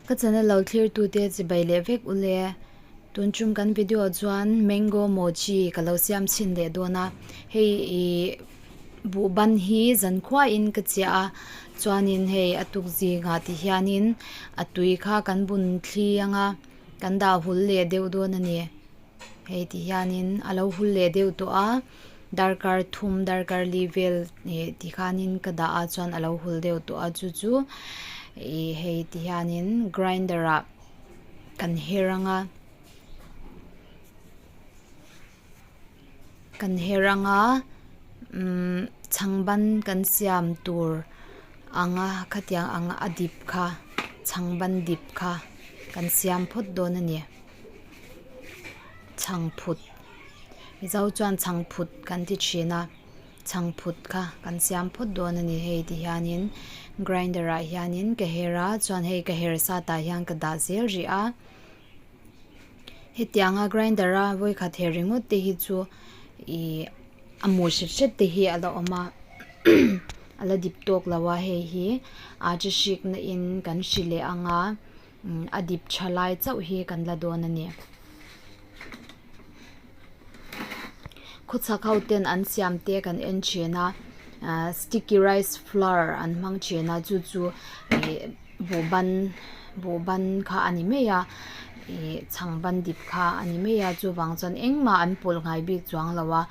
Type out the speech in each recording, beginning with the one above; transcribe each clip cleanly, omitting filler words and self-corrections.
Ka channel lo thlir tute chibai leh vek ule. Tun tum kan video chuan mango mochi ka lo siam chhin leh dawn a. Hei ih buh ban hi zan khuain ka chiah a chuanin hei a tuk zingah ti hianin a tui kha kan bun thli anga kan dah hul leh deuh dawn a ni. Hei ti hianin a lo hul leh deuh tawh a darkar thum darkar li vel ih ti khanin ka dah a chuan a lo hul deuh tawh a chu chu ih hei ti hianin grinder ah kan her ang a kan her ang a umm chhang ban kan siam tur ang a khatiang ang a dip kha chhang ban dip kha kan siam phawt dawn a ni. Chhangphut Mizo chuan chhangphut kan ti thin a chhangphut kha kan siam phawt dawn a ni hei ti hianin grinder ah hianin ka her a chuan hei ka her sa tah hian ka dah zel rih a hetianga grinder a vawikhat her ringawt te hi chu ih a mu hret hret te hi a la awm a a la dip tawk lo a hei hi a chi hrik na in kan hri leh ang a. A dip tha lai chauh hi kan la dawn a ni. Khawchhak ho ten an siam te kan en thin a ahh sticky rice flour an hmang thin a chu chu ih buhban buhban kha a ni mai a ih chhang ban dip kha a ni mai a chuvang chuan engmah an pawlh ngai bik chuang lo a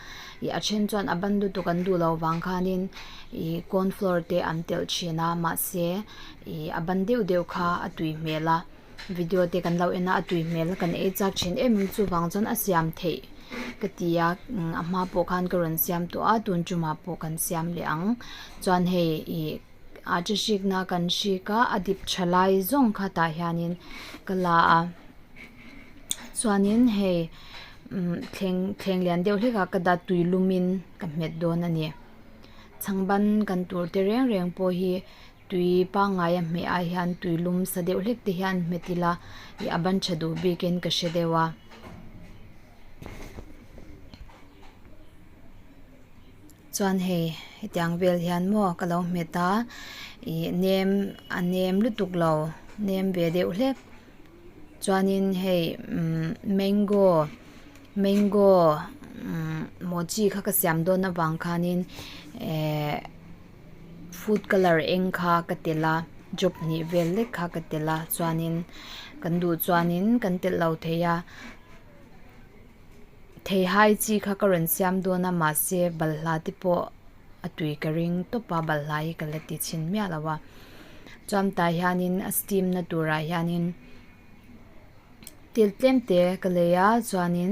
ih a then chuan a ban lutuk an duh loh vang khanin ih corn flour te an telh thin a mahse. Ih a ban deuh deuh kha a tui hmel a video te kan lo en a a tui hmel a kan ei chak thin em em chuvang chuan a siam theih ka ti a a hma pawh khan ka rawn siam tawh a tun tumah pawh kan siam leh ang chuan hei ih a chi hrikna kan hrik a a dip tha lai zawng kha tah hianin ka la a chuanin hei umm thleng thleng lian deuh hlek ah ka dah tui lumin ka hmet dawn a ni chhangban kan tur te reng reng pawh hi. Tui pangngai a hmeh ah hian tui lum sa deuh hlek te hian hmet ila ih a ban tha duh bikin ka hre deuh a. Chuan hei hetiang vel hian maw ka lo hmet a ih nem a nem lutuk lo nem ve deuh hlek chuanin hei umm mango mango umm mochi kha ka siam dawn avang khanin ehh. Food colour eng kha ka telh a drop hnih vel lek kha ka telh a chuanin kan duh chuanin kan telh lo thei a theihai chi kha ka rawn siam dawn a mahse balhla te pawh a tui ka ring tawp a balhla hi ka la ti chhin miah lo a chuan tah hianin a steam na turah hianin thil tlem te ka lei a chuanin.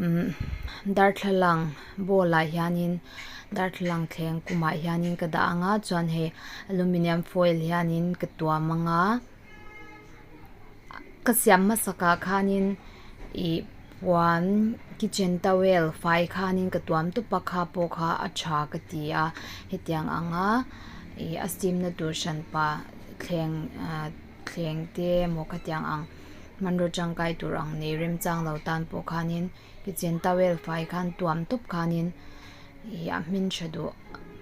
Umm darthlalang bowl ah hianin darthlalang thleng kumah hianin ka dah ang a chuan hei aluminium foil hianin ka tuam ang a ka siam hmasak ah khanin ih puan kitchen towel fai khanin ka tuam tawp a kha pawh kha a tha ka ti a hetiang ang a ih a steam na tur hranpa thleng ah thleng te emaw khatiang ang. Hmanraw tangkai tur ang nei remchang lo tan pawh khanin kitchen towel fai khan tuam tawp khanin ih a hmin tha duh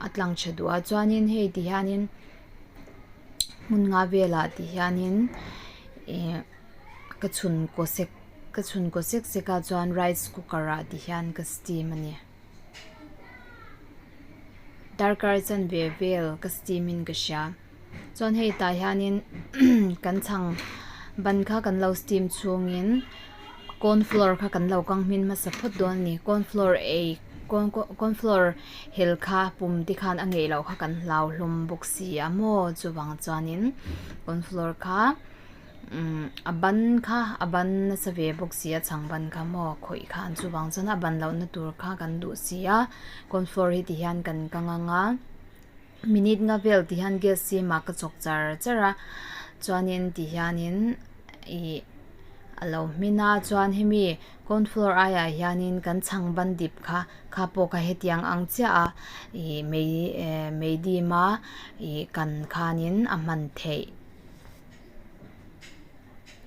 a tlang tha duh a chuanin hei ti hianin hmun nga velah ti hianin ih ka chhun kaw sek ka chhun kaw sek sek a chuan rice cooker ah ti hian ka steam a ni darkar chanve vel ka steam in ka hria. Chuan hei tah hianin kan chhang ban kha kan lo steam chhungin corn flour kha kan lo kang hmin hmasa phawt dawn a ni corn flour ei corn flour hel kha pum te khan a ngeih loh kha kan hlau hlawm bawk si a maw chuvang chuanin corn flour kha umm a ban kha a ban nasa ve bawk si a chhang ban kha maw khawih khan chuvang chuan a ban lohna tur kha kan duh si a corn flour hi ti hian kan kang ang a. Minute nga vel ti hian gas sim ah ka chawk char char a chuanin ti hianin ih a lo hmin a chuan hemi corn flour aiah hianin kan chhang ban dip kha kha pawh kha hetiang ang chiah a ih mei eh mei dim a ih kan khanin a hman theih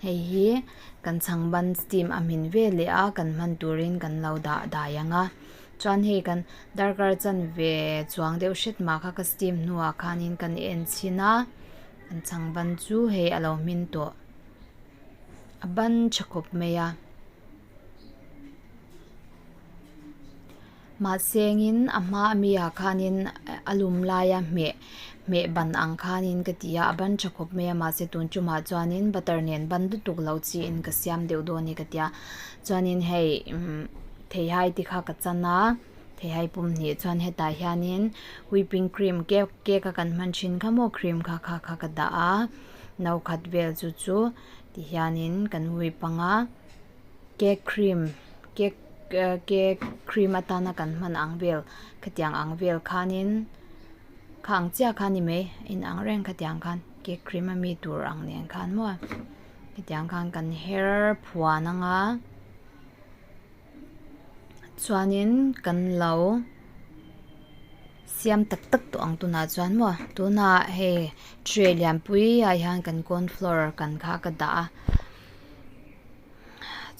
hei hi kan chhang ban steam a hmin veleh a kan hman turin kan lo dah dai ang a. Chuan hei kan darkar chanve chuang deuh hret mah kha ka steam hnuah khanin kan en chhin a. Kan chhang ban chu hei a lo hmin tawh a ban tha khawp mai a mahsengin a hma ami ah khanin a lum laia hmeh hmeh ban ang khanin ka ti a a ban tha khawp mai a mahse tun tumah chuanin butter nen ban lutuk lo chiin ka siam deuh dawn a ni ka ti a chuanin hei imm theihai te kha ka chan a. Theihai pum hnih chuan hetah hianin whipping cream cake cake a kan hman thin kha maw cream kha kha kha ka dah a no khat vel chu chu ti hianin kan whip ang a cake cream cake cake cream atana kan hman ang vel khatiang ang vel khanin kha ang chiah kha a ni mai a inang reng khatiang khan cake cream ami tur ang nen khan maw hetiang khan kan her phuan ang a. Chuanin kan lo siam tak tak tawh ang tunah chuan maw tunah hei tray lianpui ah hian kan corn flour kan kha ka dah a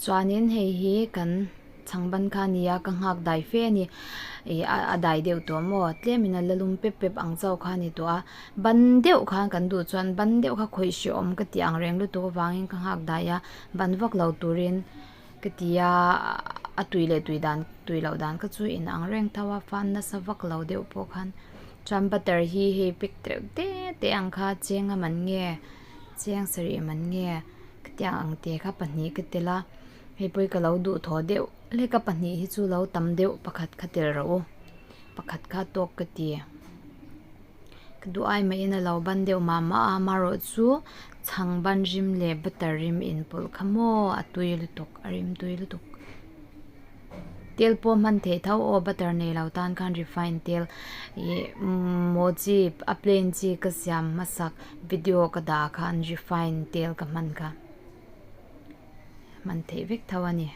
chuanin hei hi kan chhang ban kha a ni a ka nghak dai fe a ni ih a dai deuh tawh maw tlemin a la lum pep pep ang chauh kha a ni tawh a ban deuh khan kan duh chuan ban deuh kha khawih hrehawm ka tih ang reng lutuk avangin ka nghak dai a ban vak lo turin. Ka ti a, a tui leh tui dan tui loh dan kha chu in ang reng tho a, fan nasa vak lo deuh pawh khan chuan butter hi hei pack tereuh te te ang kha cheng a man nge cheng sarih man nge khatiang ang te kha pahnih ka tel a, hei pawh hi ka lo duhthawh deuh hlek a pahnih hi chu lo tam deuh pakhat kha tel rawh u pakhat kha tawk ka ti. Ka duh ai mahin a lo ban deuh mah mah a amaherawh chu chhang ban rim leh butter rim inpawlh kha maw a tui lutuk a rim tui lutuk tel pawh hman theih tho aw butter nei lo tan khan refine tel ih mochi a plain chi ka siam hmasak video ka dah khan refine tel ka hman kha hman theih vek tho a ni.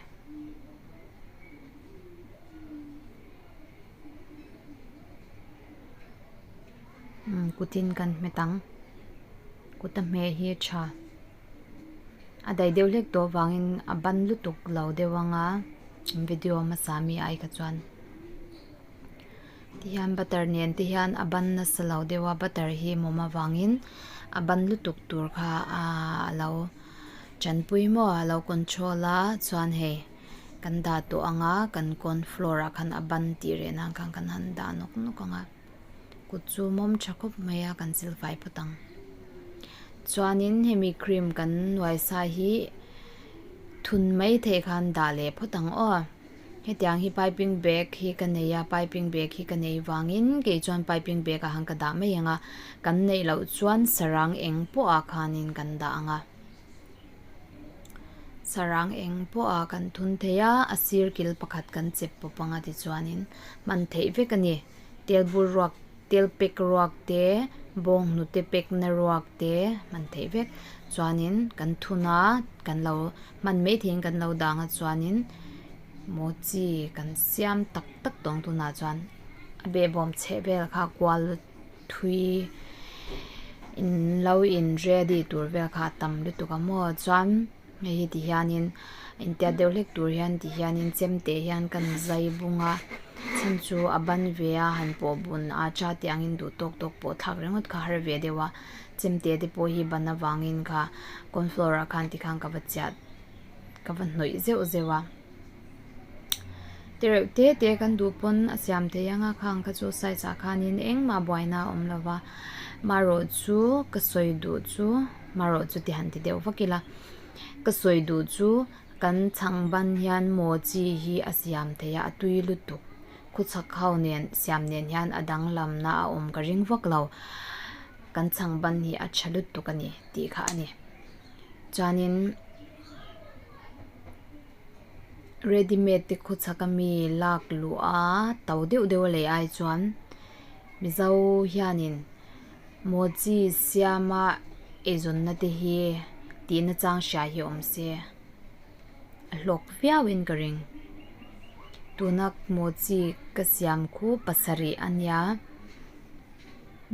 Kutin kan hmet ang kut a hmeh hi a tha a daih deuh hlek tawh avangin a ban lutuk lo deuh ang a video hmasa mi ai kha chuan tihian butter nen te hian a ban nasa lo deuh a butter hi mawm avangin a ban lutuk tur kha a lo chanpui maw a lo control a chuan hei. Kan dah tawh ang a, kan corn flour ah khan a ban tih reh nan khan kan han dah nawk nawk ang a, kut chu mawm tha khawp mai a kan chil fai phawt ang. Chuanin hemi cream kan nuai sa hi thun mai theih khan dah leh phawt ang aw. Hetiang hi piping bag hi ka nei a, piping bag hi ka nei vangin kei chuan piping bag ah khan ka dah mai ang a, kan neih loh chuan sarang eng pawh ah khanin kan dah ang a. Sarang eng pawh a kan thun thei a, a sir kil pakhat kan chep pawp anga tichuanin hman theih vek a ni. Tel bur ruak tel pack ruak te bawng hnute pack na ruak te hman theih vek chuanin kan thun a kan lo hman mai theihin kan lo dang a chuanin mochi kan siam tak tak tawng tunah chuan a behbawm chheh vel kha kual thui in lo in ready tur vel kha a tam lutuk a maw chuan hei hi ti hianin intiat deuh hlek tur hian ti hianin chemte hian kan zai bung a chhan chu a ban ve a han pawh bun a cha tih angin duh tawk tawk pawh thlak ringawt kha har ve deuh a chemte te pawh hi ban avangin kha corn flour ah khan tikhan ka va chiah ka va hnawih zeuh zeuh a. Tereuh te te kan duh pawn a siam thei ang a khang kha chu size ah khanin engmah buaina a awm lo va marawh chu ka sawi duh chu marawh chu ti han ti deuh vak ila ka sawi duh chu kan chhang ban hian maw chi hi a siam thei a a tui lutuk khawchhak ho nen siam nen hian a danglamna a awm ka ring vak lo kan chhang ban hi a tha lutuk a ni tih kha a ni chuanin. Ready made te khawchhak ami lak luh a to deuh deuh a lei ai chuan mizo hianin mochi siama eizawnna te hi tihna chang hria hi awm se a hlawk viau in ka ring tuna mochi ka siam khu pasarih a nia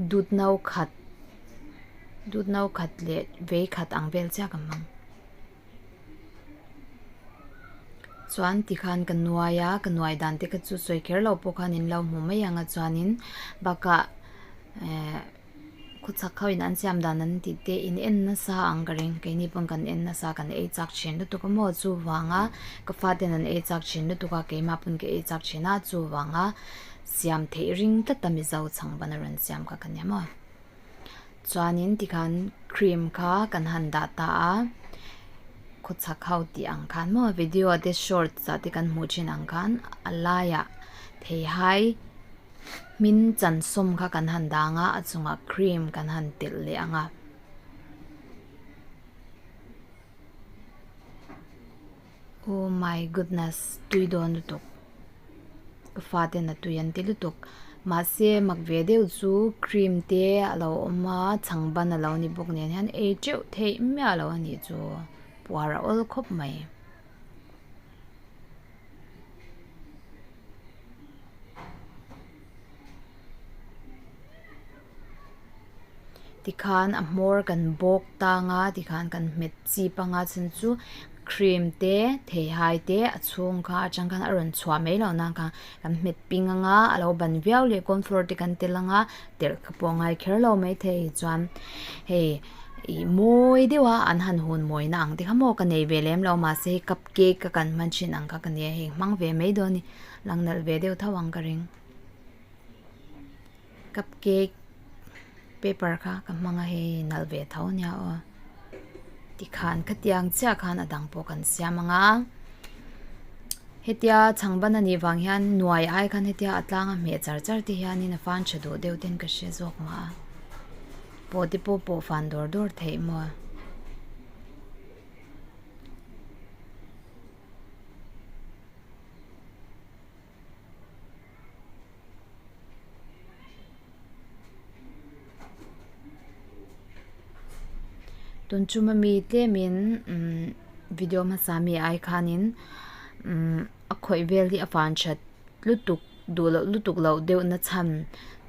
dut no khat dut no khat leh vei khat ang vel chiah ka hmang. Chuan tikhan ka nuai a, ka nuai dan te kha chu sawi kher lo pawh khan in lo hmu mai ang a chuanin bakah eh. Khawchhak ho in an siam dan an tih te in en nasa ang ka ring keini pawn kan en nasa kan ei chak thin lutuk a maw chuvanga ka fate an ei chak thin lutuk a keimah pawn ka ei chak thin a chuvanga siam theih ring tlat a mizo chhang ban a rawn siam kha ka nia maw chuanin tikhan cream kha kan han dah ta a khawchhak ho tih ang khan maw video te shorts ah te kan hmuh thin ang khan a laiah theihai. Hmin chan sawm kha kan han dang a, a chungah cream kan han telh leh ang a. Oh my goodness tui dawn lutuk ka fate na tui an ti lutuk mahse mak ve deuh chu cream te a lo awm a chhang ban a lo ni bawk nen hian ei teuh theih miah lo a nih chu puar a awl khawp mai. Tikhan a hmawr kan bawk tang a tikhan kan hmet chip anga chhan chu cream te theihai te a chhung kha atang khan a rawn chhuah mai loh nan khan kan hmet ping anga a lo ban viau leh corn flour te kan tel anga telh kha pawh a ngai kher lo maithei chuan hei ih mawi deuh a an han hun mawina ang te kha maw ka nei ve lem lo mahse hei cup cake a kan hman thin ang kha ka nia hei hmang ve mai dawn a ni lang nalh ve deuh tho ang ka ring cup cake paper kha ka hmang a hei nalh ve tho ania aw tikhan khatiang chiah khan a dang pawh kan siam ang a hetia chhang ban a nih vang hian nuai ai khan hetia a tlang a hmeh char char te hianin a fan tha duh deuh ten ka hre zawk mah a pawh te pawh pawh fan dawr dawr theih maw. Tun chuma mi tlemin umm video hmasa mi ai khanin umm a khawih vel hi a van that lutuk duh loh lutuk loh deuh na chhan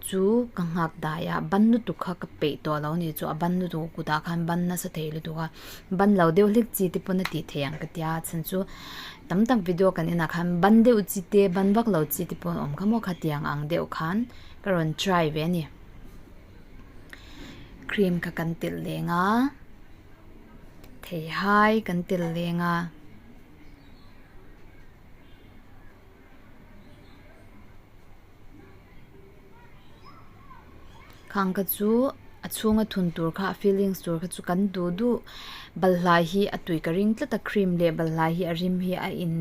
chu ka nghak dai a ban lutuk kha ka peih tawh lo a ni chu a ban lutuk kutah khan ban nasa thei lutuk a ban lo deuh hlek chi te pawn a tih theih ang ka tia chhan chu tam tak video kan enah khan ban deuh chi te ban vak lo chi te pawh a awm kha maw khatiang ang deuh khan ka rawn try ve a ni cream kha kan telh leng a theihai kan telh leng a. Khang kha chu a chhunga thun tur kha a fillings tur kha chu kan duh duh balhlai hi a tui ka ring tlat a cream leh balhlai hi a rim hi a in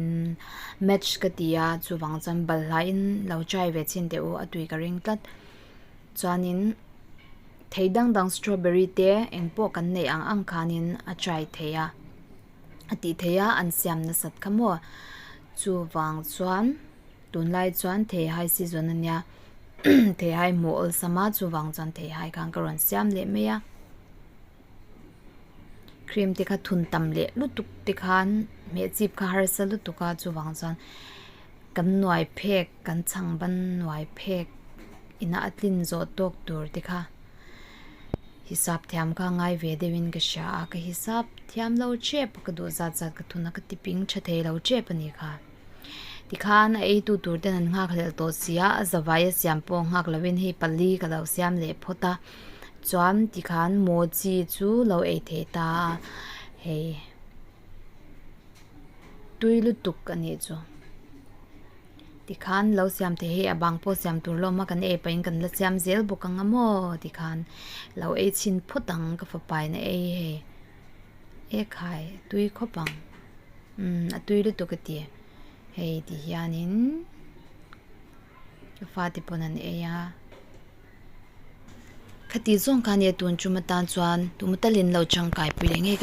match ka ti a chuvang chuan balhlai in lo try ve chhin teh u a tui ka ring tlat chuanin thei dang dang strawberry te engpawh kan neih ang ang khanin a try theih a. a tih theih a an siam nasat kha maw chuvang chuan tunlai chuan theihai season a nia theihai hmuh awlsam a chuvang chuan theihai khan ka rawn siam leh mai a cream te kha thun tam leh lutuk te khan hmeh chip kha harsa lutuk a chuvang chuan kan nuai phek kan chhang ban nuai phek inah a tlin zawh tawk tur te kha. Hisap thiam kha ngai ve deuhin ka hria a, ka hisap thiam lo tep a, ka duh zat zat ka thun a, ka tiping tha thei lo tep a ni kha. Tikhan a eitu tur ten an nghak hlelh tawh si a, a zavai a siam pawh nghak lovin hei pali ka lo siam leh phawt a, chuan tikhan mochi chu lo ei thei ta a, hei tui lutuk a nih chu. Tikhan lo siam thei hei a bang pawh siam tur lawm a kan ei pahin kan la siam zel bawk ang a maw tikhan lo ei chhin phawt ang ka fapa in a ei hei ekhai a tui khawp ang umm a tui lutuk a ti hei ti hianin ka fate pawn an ei a khati zawng kha nia tun tum atan chuan tum talin lo tangkai pui leh ngei ka.